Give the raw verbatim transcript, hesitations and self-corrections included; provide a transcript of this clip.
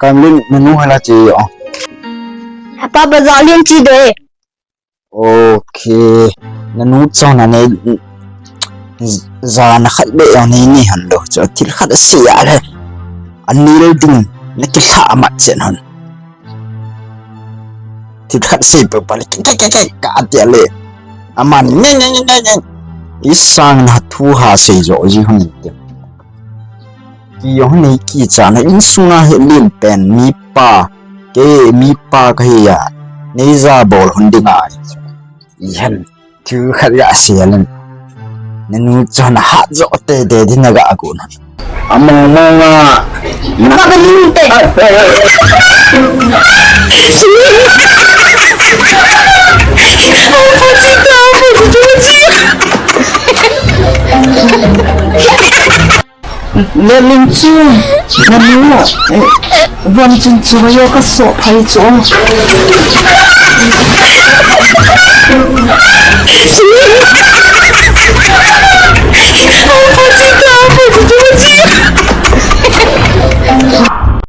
Kamlin, nanu hala che o. Apa bazar lin chi de. Okay. Nanu chon na ne za na khat be o ne ni han lo. Cho thil khat se ya le. Ani le ding na ki kha ma chen han. Thil khat sei pe pa le, ke, ke, ke, ke, ka tia le. Aman, nge, nge, nge, nge, nge. Isang na thu ha sei jo ji hon te. Ki yo nei ki cha na insung a he lim pen mi pa. Ke mi pa ka hi ya. Nei ja bol hon ding a. I han. Thu khat ga sia len. Nanu chon ha jo te te din na ga ku na. Among mong a. Makabaling te. Ay, ay, ay. Lelin chu, nanu, eh, von chin chu yo ka so phai chu.